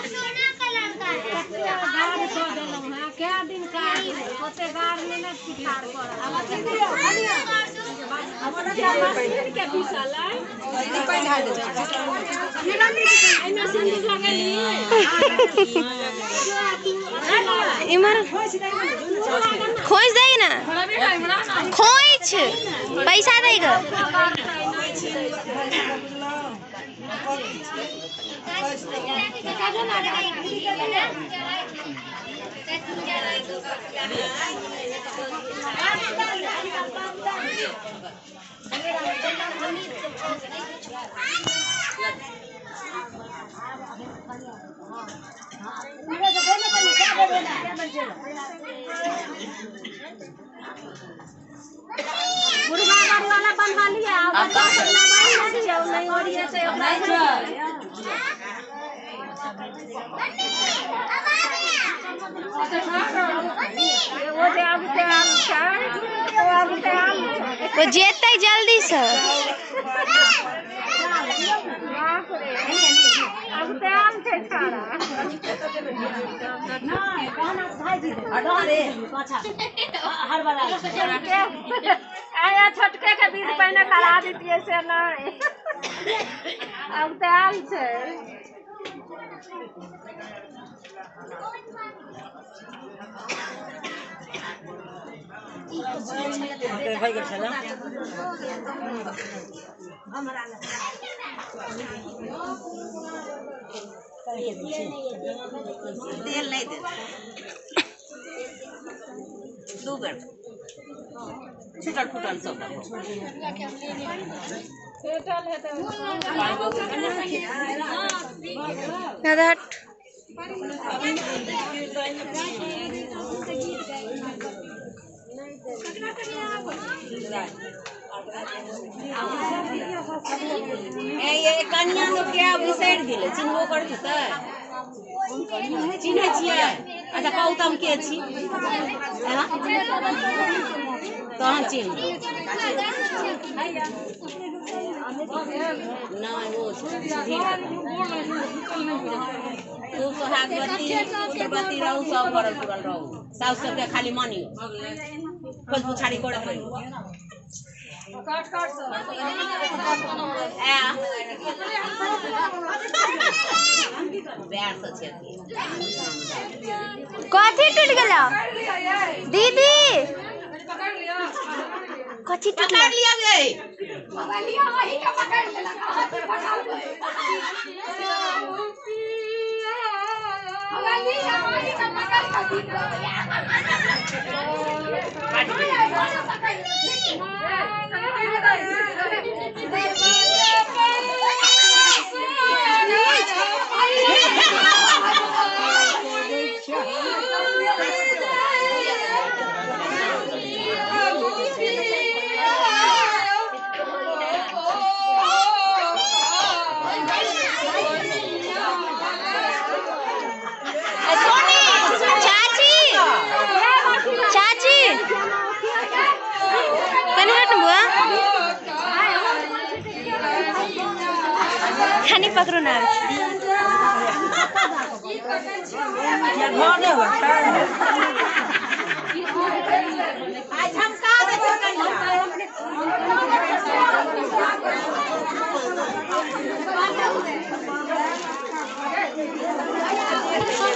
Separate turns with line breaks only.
सोना colour का है।
क्या दिन का ओते गार में न सिखार कर के पिसलै एमे सिंदूर लगेली
इमर खोज दे ना, खोज पैसा देगा।
बुढ़वा वाला बन्हा लिया नहीं हो रही है।
वो जेतै जल्दी से।
छोटके के बीच पहिने करा दितियै से नहीं, अब तऽ आयल छै।
तेल नहीं दे दू बेर छुटल फुटल सब
दादा हट।
ये कनिया लोग के बिसरि गेलै, चिन्हबो करैत हेतै? चिन्है छियै? अच्छा कहू तऽ हम के छी, तहन चिन्ह नहि ओ खूब सोहागवती पुत्रवती रहू, सब भरल पुरल रहू, साउस सबके खाली मानियो, खोज पुछारी करैत रहू।
कथी टूट गेलो दीदी? कथी टूट
लिया गे?
चाची कनी हट बुआ, खानी पकड़ो ना।